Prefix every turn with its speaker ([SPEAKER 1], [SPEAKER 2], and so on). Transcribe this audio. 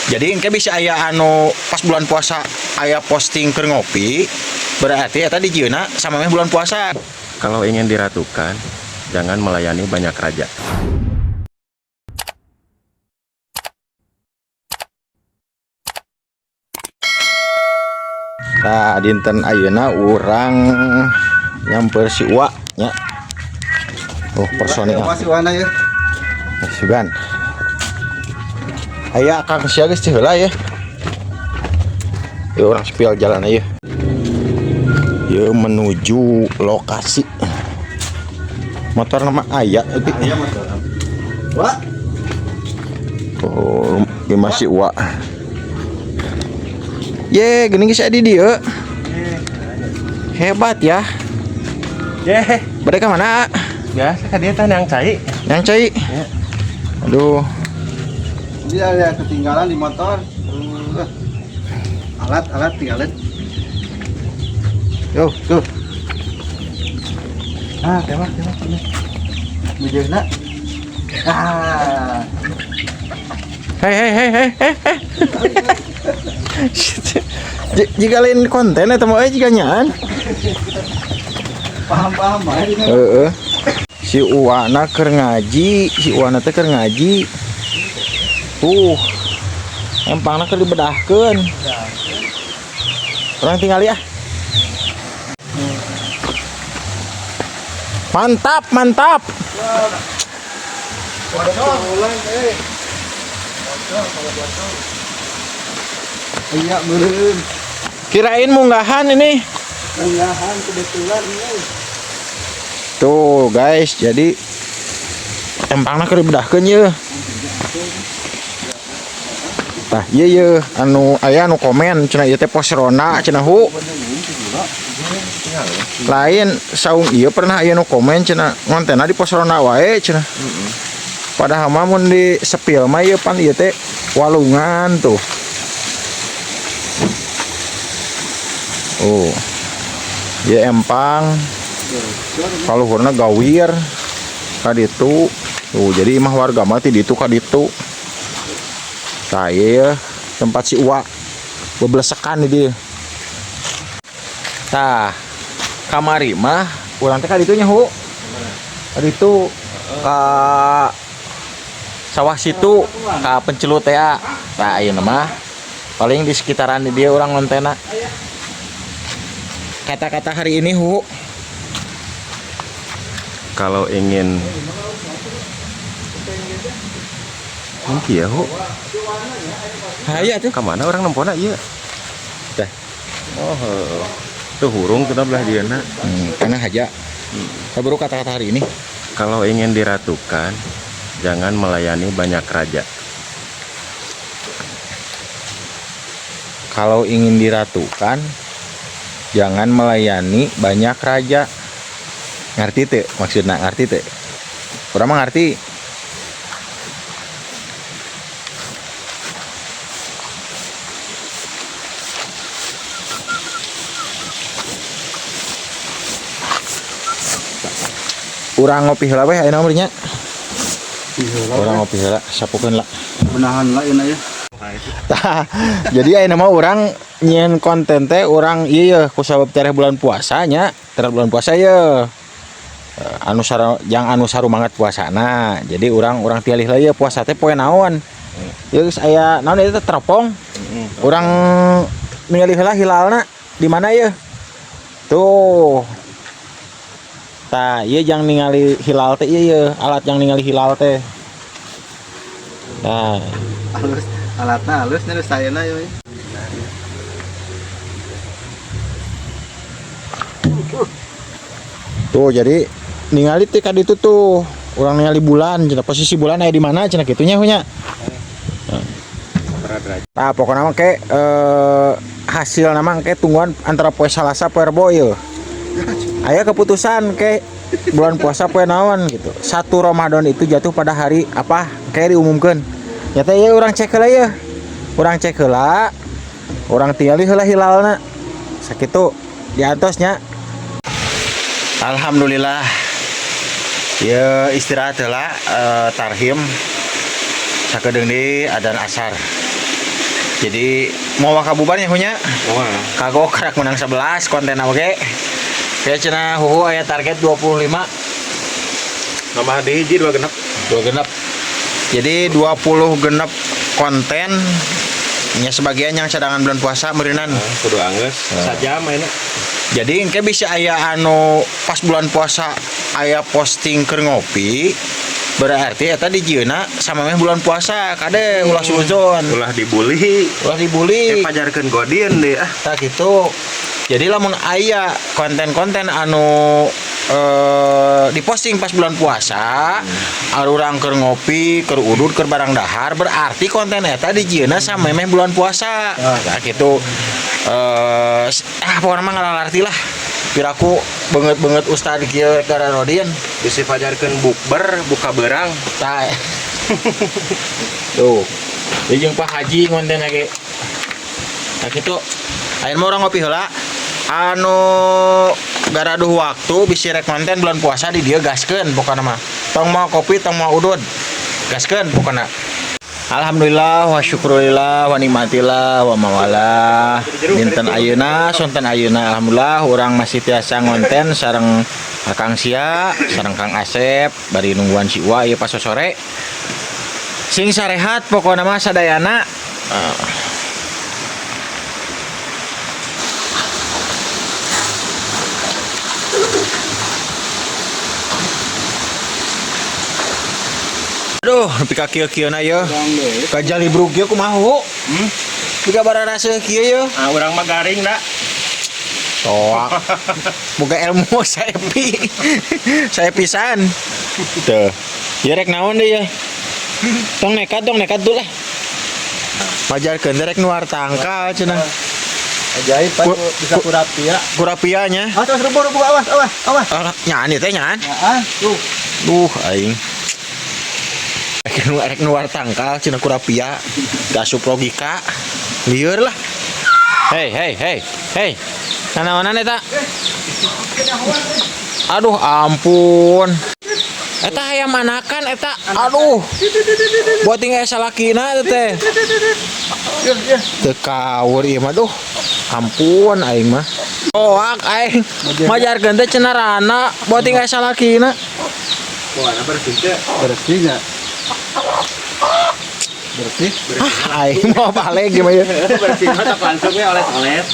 [SPEAKER 1] Jadi engke bisa aya anu pas bulan puasa aya posting keur ngopi, berarti eta dijieunna sama meh bulan puasa.
[SPEAKER 2] Kalau ingin diratukan, jangan melayani banyak raja.
[SPEAKER 1] Nah, dinten ayeuna urang nyamper si Uwa nya. Oh, personil.
[SPEAKER 3] Masih warna ya.
[SPEAKER 1] Sugan. Aya Kang sia geus teu heula ya. Ya urang spill jalan aja. Ya menuju lokasi. Motor nama aya itu.
[SPEAKER 3] Iya motor. Wah,
[SPEAKER 1] Oh, ieu masih Uwa. Ye, geuning geus aya di dieu. Hebat ya.
[SPEAKER 2] Ye,
[SPEAKER 1] Bade ka mana?
[SPEAKER 2] biasa ka dieu tah yang cai.
[SPEAKER 1] Yang cai. Aduh,
[SPEAKER 3] dia ada ketinggalan di motor. Alat alat tinggalin. Yo, tuh. Ah, tewak tewak ini. Bujurna. Ah.
[SPEAKER 1] Hei hei hei hei hei hei. Jika lain konten atau mau jika nyaan.
[SPEAKER 3] Paham paham bae ini.
[SPEAKER 1] Heeh. Si Uwana keur ngaji, si Uwana teh keur ngaji. Tuh. Empangna keur dibedahkeun. Urang tinggal ya. Mantap, mantap.
[SPEAKER 3] Ulang eh. Iya, meureun.
[SPEAKER 1] Kirain munggahan ini.
[SPEAKER 3] Munggahan kebetulan ini.
[SPEAKER 1] Tuh guys, jadi empangna keur dibedahkeun ye. Tah, ieu ye anu aya anu komen cenah ieu teh pos ronda cenah hu. Lain saung ieu pernah aya nu komen cenah ngontena di pos ronda wae cenah. Padahal mah mun di sepil mah ieu pan ieu teh walungan tuh. Oh. Ieu empang kaluhurna gawir ka ditu. Tuh, jadi imah warga mah ti ditu ka ditu. Tah ieu tempat si Uwa bebelesekan di dieu. Tah, kamari mah urang teh ka ditu nya hu. Ka ditu ka sawah situ ka pencelut teh. Tah ayeuna mah paling di sekitaran di dieu urang ngontena. Kata-kata hari ini hu.
[SPEAKER 2] Kalau ingin mungkin ya, hu.
[SPEAKER 1] Haya tuh.
[SPEAKER 2] Ka mana orang nempona ieu?
[SPEAKER 1] Tah.
[SPEAKER 2] Oh, heueuh. Tuh hurung kita belah dieuna.
[SPEAKER 1] Karena haja. Baru kata-kata hari ini.
[SPEAKER 2] Kalau ingin diratukan, jangan melayani banyak raja.
[SPEAKER 1] Kalau ingin diratukan, jangan melayani banyak raja. Ngerti teu? Maksudna ngerti teu? Urang mah ngerti. Urang ngopi heula weh ayeuna mah nya. Urang ngopi heula, sapukeun lah.
[SPEAKER 3] Benahan lah ini ya.
[SPEAKER 1] Tah, jadi ayeuna mah urang nyieun konten teh urang ieu ye kusabab tereh bulan puasa nya, tereh bulan puasa ye. Anu sara jang anu sarumanget puasana. Jadi urang urang tialih lah ye puasa teh poe naon. Ieu geus aya naon ieu teh teropong. Urang ningali heula hilalna di mana ye? Tuh. Tah, ieu jang ningali hilal teh ieu ye, alat yang ningali hilal teh. Nah,
[SPEAKER 3] Halus, alatna halus nih sayana ya.
[SPEAKER 1] Tuh jadi ningali teh ka ditu tuh urang ningali bulan cenah posisi bulan aya di mana cenah kitu nya hunya. Tah pokona mah ke hasil nama ke tungguan antara poe Salasa poe Rebo ieu. Aya keputusan ke bulan puasa poe naon gitu. Satu Ramadan itu jatuh pada hari apa kayak diumumkan. Nyata ieu urang cek heula ieu. Urang cek heula. Urang tingali heula hilalna. Sakitu diantosnya. Alhamdulillah. Ya istirahat heula tarhim. Sakedeung deui adzan asar. Jadi mau wakabubarnya hunya.
[SPEAKER 2] Wah.
[SPEAKER 1] Kagok karak menang 11 konten oge. Kayak cenah huhu aya target 25.
[SPEAKER 2] Nambah di hiji dua genep.
[SPEAKER 1] Dua genep. Jadi 20 genep konten nya sebagian yang cadangan bulan puasa meureunan.
[SPEAKER 2] Kudu anggeus sajam ayeuna.
[SPEAKER 1] Jadi engke bisa aya anu pas bulan puasa aya posting keur ngopi berarti eta dijieuna sama meh bulan puasa kade ulah suuzon
[SPEAKER 2] Ulah dibully.
[SPEAKER 1] ulah dibully
[SPEAKER 2] Eh pajarkeun godin deh ah.
[SPEAKER 1] tak gitu. Jadi lamun aya konten-konten anu diposting pas bulan puasa arurang keur ngopi keur udud keur barang dahar berarti konten eta dijieuna sama meh bulan puasa nah gitu. Pokoknya mah ngalalarti lah piraku beungeut-beungeut ustad kieu garanodin.
[SPEAKER 2] Bisi pajarkeun bukber buka berang.
[SPEAKER 1] Tah. Tuh. Ieu jeung Pak Haji ngonten lagi. Nah kitu. Ayeuna mah urang ngopi heula. Anu garaduh waktu bisi rek konten bulan puasa di dieu gaskeun pokona mah. Tong mau kopi, tong mau udud. Gaskeun pokona. Alhamdulillah wa syukurillah wa nikmatillah wa mawalah. Dinten ayeuna, sonten ayeuna alhamdulillah urang masih tiasa ngonten sareng Akang Sia, sareng Kang Asep, bari nungguan si Uwa ieu pas sore. Sing sarehat pokona mah sadayana. Aduh, nepi ka kieu-kieuna yeuh. Ka jalibruk ieu kumaha hu? Nepi ka bararaseuh kieu yeuh.
[SPEAKER 2] Ah urang mah garing da.
[SPEAKER 1] Toak. Boga ilmu saepi. Saya pisan. Tuh. Ya rek naon deui ya? Tong nekat dulu lah. Pajarkeun teh rek nuar tangkal cenah.
[SPEAKER 3] Ajaib Pak, bisa kurapia.
[SPEAKER 1] Kurapianya.
[SPEAKER 3] Awas, awas, rubuh, rubuh, awas, awas, awas.
[SPEAKER 1] Ah, nyaan ieu teh nyaan.
[SPEAKER 3] Ya, ah, tuh.
[SPEAKER 1] Duh aing. Rek nuar tangkal cenah kurapia. Gasup logika. Lieur lah. Hei, hei, hei. Hei. Nanaonan eta? Aduh ampun. Eta hayam anakan eta. Aduh. Buat tinggal salakina eta teh. Teu kawur ieu mah duh. Ampun aing mah. Toak aing. Majarkeun teh cenah rana buat tinggal salakina.
[SPEAKER 2] Wah, bersih teh.
[SPEAKER 3] Bersih nggak? Bersih.
[SPEAKER 1] Ah, aing mau balik gimana ya?
[SPEAKER 2] Bersih mah tak langsung we oles-oles.